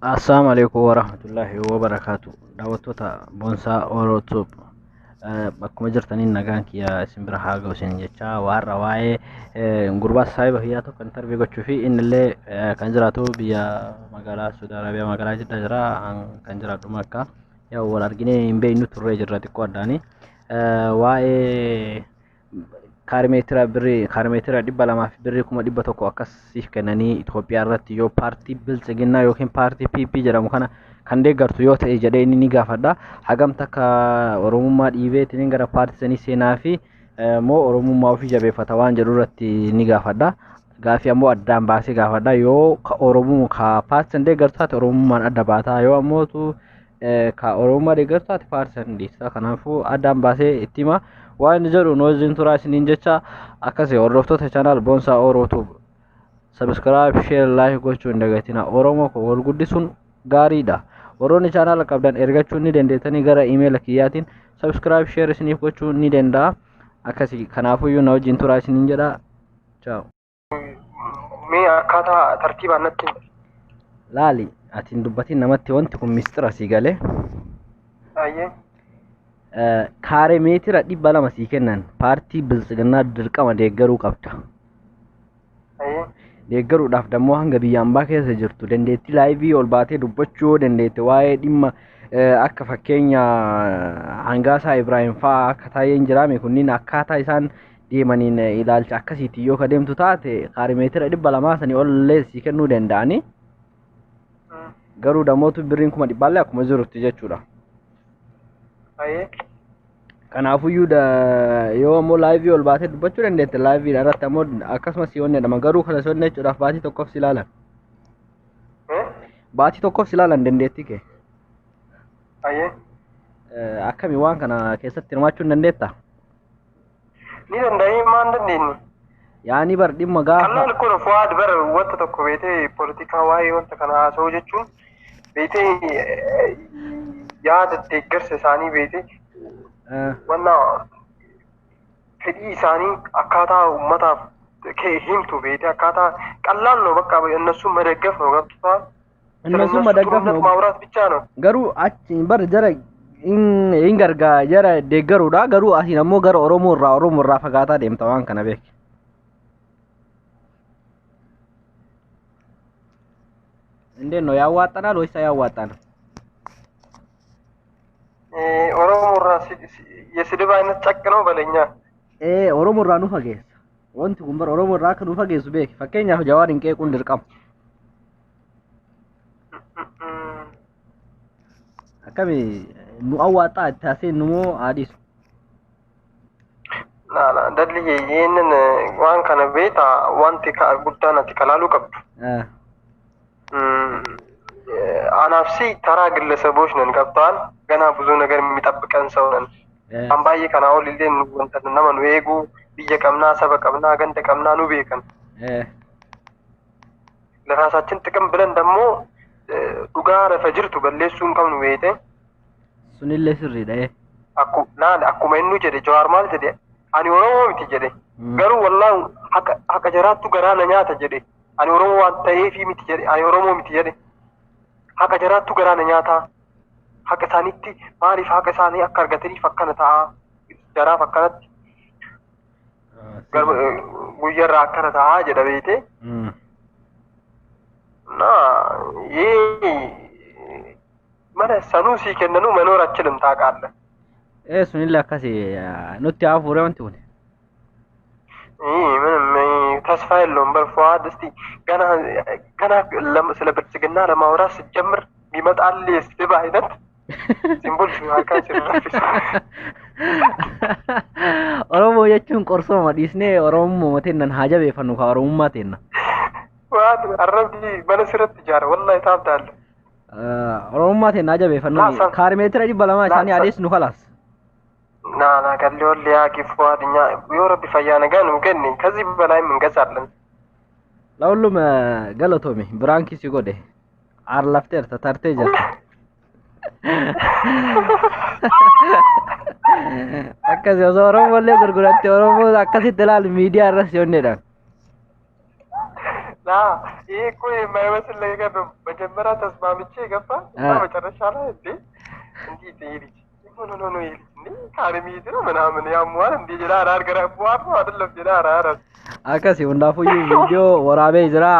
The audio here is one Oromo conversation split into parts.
Assalaamu alaikum warahmatullahi wabarakaatu. Daawwattoota Boonsaa Oro Tube bakkuma jirtaniin nagaan kiyya isin bira haa ga'u isin jecha waarra waa'ee gurbaa saahiba kiyyaa tokko intarvii gochuu fi innillee kan jiraatu biyya magaalaa Saudi Arabiyaa magaalaa Jiddaa jira kan jiraadhu Makkaa. Yaa wal arginee hin beeknu turree jirra xiqqoo addaanii. Waa'ee kaarimeetira birrii kaarimeetira 200 fi birrii 100,000 akkas siif kennanii Itoophiyaa irratti yoo paartii biltsiginnaa yookiin paartii PP jedhamu kana kan deeggartu yoo ta'e jedhee inni ni gaafadha. Hagam takka Oromummaa dhiibeetiin gara paartii sanii seenaa fi moo Oromummaa ofii jabeeffata waan jedhu irratti ni gaafadha. Gaafii ammoo addaan baasee gaafadha. Yoo ka Oromoo ka paartii san deeggartu taate Oromummaan adda baataa yoo ammootu ka Oromummaa deeggartu taate paartii san dhiista. Kanaafuu addaan baasee itti hima. Waan inni jedhu nu wajjin turaa isiniin jecha akkasii hordoftoota channel Boonsaa Oro Tube. Subscribe, share, like gochuu hin dagatina. Oromoo koo wal guddisuun gaariidha. Warroonni chaanaala qabdan ergachuu ni dandeettanii gara imeela kiyyaatiin subscribe, share isiniif gochuu ni danda'a. Akkasii kanaafuyyuu na wajjin turaa isiniin jedha. Ciao. Mee akkaataa tartiibaan natti himi. Laali ati hin dubbatin namatti wanti kun misxira sii galee. Ayyee. Kaaree meetira 200 sii kennan paartii biltsiginnaa dirqama deeggaruu qabda. Ayyee. Deeggaruudhaaf dammoo hanga biyya ambaa keessa jirtu dandeettii laayivii ol baatee dubbachuu yoo dandeette waa'ee dhimma akka fakkeenya Hangaasaa Ibraahim fa'aa akka taa'een jiraame kunniin akkaataa isaan deemaniin ilaalcha akkasiitiin yoo ka deemtu taate kaarimeetira 200 sanii ol illee sii kennuu danda'anii garuu damootu birriin kuma dhibbaallee akkuma jirutti jechuudha. Ayyee. Kanaafuyyuu yoo ammoo laayivii ol baatee dubbachuu dandeette laayivii irratti ammoo akkasumas si onnedhama garuu kana si onnechuudhaaf baatii tokkoof si ilaalan. Baatii tokkoof si ilaalan dandeettii kee. Ayyee. Akkami waan kana keessatti hirmaachuu hin dandeettaa? Ni danda'ee maan dandeenye. Yaani bar dhimma gaafa. Qallaan kun Fuwaad bar wanta tokko beetee poolitikaa waa'ee wanta kana haasa'uu jechuun beetee yaada deeggarsa isaanii beetee wanna fedhii isaanii akkaataa uummataaf himtu beetee akkaataa qallaan ነው በቃ እነሱን መደገፍ ነው ገብቶሃል እነሱን መደገፍ ነው ማውራት ብቻ ነው garuu achi bar jara hin gargaa jara deeggaruudha garuu asiin ammoo gara Oromoo irraa Oromoo irraa fagaataa deemta waan kana beeki. እንዴት ነው ያዋጣናል ወይስ አያዋጣንም? ኦሮሞ irraa የስድብ አይነት ጨቅ ነው በለኛ Ee Oromoo irraa nu fageessa. Wanti kun bara Oromoo irraa akka nu fageessu beeki. Fakkeenyaaf Jawaar hin qeequun dirqama. Akkami nu awwaaxxaa itti haaseennu moo haadhisu? Laala dalli ይህንን waan kana beeta wanti guddaan ati kalaaluu qabdu anaaf si ተራ ግለሰቦች ነን ገብተዋል ገና ብዙ ነገር የሚጠብቀን ሰው ነን kan baay'ee kanaa ol illee nu wanta nama nu eegu biyya qabnaa saba qabnaa ganda qabnaa nu beekan ለራሳችን ጥቅም ብለን ደግሞ dhugaa lafa jirtu balleessuu hin qabnu beeyte Sunillee sirriidha. Akku laal akkuma inni jedhe Jawaar maal jedhe ani Oromoo miti jedhe garuu wallaahi haqa haqa jaraattu garaa na nyaata jedhe ani Oromoo waan ta'eefii miti jedhe ani Oromoo miti jedhe haqa jaraattu garaa na nyaata haqa isaaniitti maaliif haqa isaanii akka argataniif akkana ta'a jaraaf akkanatti guyyarraa akkana ta'a jedha beeyte እና ይህ mana sanuu sii kennanuu መኖር አችልም ታውቃለህ። Ee sunillee akkasi nutti haa fuure wanti kun. ይህ ምንም ተስፋ የለውም። በል ፉአድ እስቲ ገና ገና ስለ ብልጽግና ለማውራት ስትጀምር የሚመጣል የስድብ አይነት ሲምቦል ሀካ ሲራፊስ Oromoo jechuun qorsoma dhiisnee Oromummaa teennan haa jabeeffannu kaa Oromummaa teenna. ፉአድ arrabni mana sirratti ijaara wallahi taabdaale. Oromummaa teenna haa jabeeffannu kaarimeetira 200 isaanii adees nu kalaas. ና ና ቀሊዮን ሊያቂ ፉአድ እኛ yoo rabbi fayyaa nagaa nuu kenne ከዚህ በላይም እንገዛለን። ለሁሉም galatoomi biraankii si godhe arlafteerta tartee jirta. Akkasi osoo Oromoo illee gurguratte Oromoo akkasitti ilaalu miidiyaa irras yoonneedhaan. ላ ይሄ እኮ የማይመስል ነገር ነው። መጀመሪያ ተስማምቼ ገባ እና መጨረሻ ላይ እንዴ እንዲህ ይሄ ልጅ ኖ ኖ ኖ ይሄ ልጅ እንዴ ካርሚት ነው ምናምን ያሟል እንዴ ጀዳ አራር ገራ ቧር ነው አይደለም ጀዳ አራር። Akkasi hundaafuyyuu viidiyoo waraabee jira,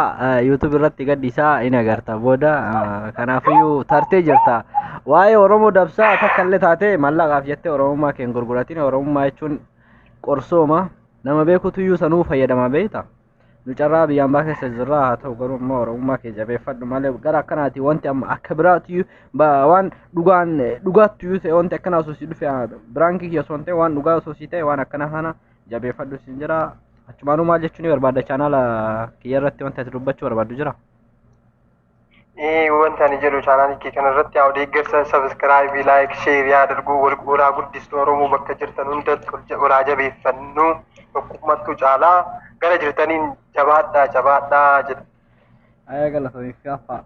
YouTube irratti gadhiisaa in agarta booda. Kanaafuyyuu tartee jirta. Waa'ee Oromoo dabsaa takka illee taatee mallaqaaf jettee Oromummaa kee hin gurguratin. Oromummaa jechuun qorsooma. Nama beekutuyyuu sanuu fayyadama beekta. Nu carraa biyyaan baa keessa jirra, haa ta'u garuu immoo Oromummaa kee jabeeffadhu malee gara akkanaati wanti amma akka biraatiyyuu waan dhugaan dhugaattuyyuu ta'e wanti akkanaa osoo si dhufe biraankii kiyya osoo hin ta'e waan dhugaa osoo si ta'e waan akkana kana jabeeffadhu sin jira. Achumaanuu maal jechuun ni barbaadda? Chaanaala kiyya irratti wanti ati dubbachuu barbaaddu jira? ይህ wanta ani jedhu chaanaalii kee kanarratti ያው deeggarsa subscribe, like, share ያድርጉ. Walaa guddistu. Oromoo bakka jirtan hundatti walaa jabeeffannu, tokkummattuu caalaa gara jirtaniin jabaadhaa jabaadhaa jedha. Ayyaa, galatoomi gaafa.